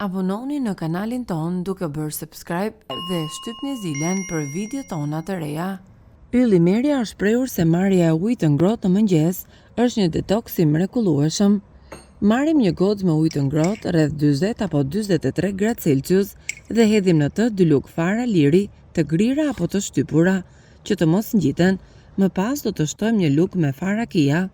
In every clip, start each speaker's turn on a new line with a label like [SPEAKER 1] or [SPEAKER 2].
[SPEAKER 1] Abononi në kanalin tonë duke bërë subscribe dhe shtypni zilen për videot tona të reja. Ylli Merja është shprehur se marrja e ujit të ngrohtë në mëngjes është një detoks i mrekullueshëm. Marrim një gotë me ujë të ngrohtë rreth 40 apo 43 gradë Celsius dhe hedhim në të dy lugë fara liri të grira apo të shtypura, që të mos ngjiten, më pas do të shtojmë një lugë me fara chia.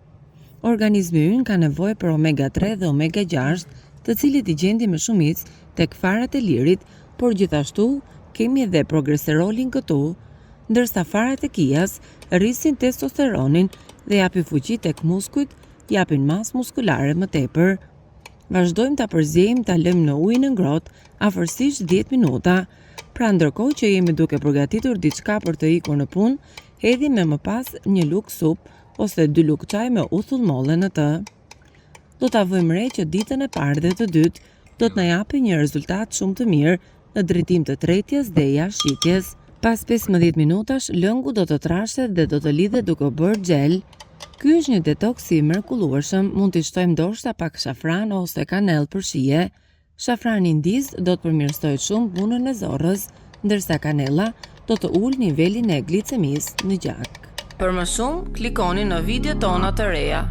[SPEAKER 1] Organizmi ynë ka nevojë për omega 3 dhe omega 6, të cilët i gjendim me shumicë tek farat e lirit, por gjithashtu kemi edhe progesterolin këtu, ndërsa farat e chias rrisin testosteronin dhe japin fuqi tek muskujt, japin masë muskulare më tepër. Vazhdojmë ta përziejmë ta lëmë në ujin e ngrohtë afërsisht 10 minuta. Pra ndërkohë që jemi duke përgatitur diçka për të ikur në punë, hedhim e më pas një lugë supë ose dy lugë çaj me uthull molle në të. Do ta vëjmë re që ditën e parë dhe të dytë do të na japi një rezultat shumë të mirë në drejtim të tretjes dhe jashtëqitjes. Pas 15 minutash, lëngu do të trashet dhe do të lidhet duke u bërë xhel. Ky është një detoks i mrekullueshëm, mund t'i shtojmë ndoshta pak shafran ose kanellë për shije. Shafrani i ndizë do të përmirësojë shumë punën e zorrës, ndërsa kanella do të ulë nivelin e glicemisë në gjak.
[SPEAKER 2] Për më shumë, klikoni në videot tona të reja.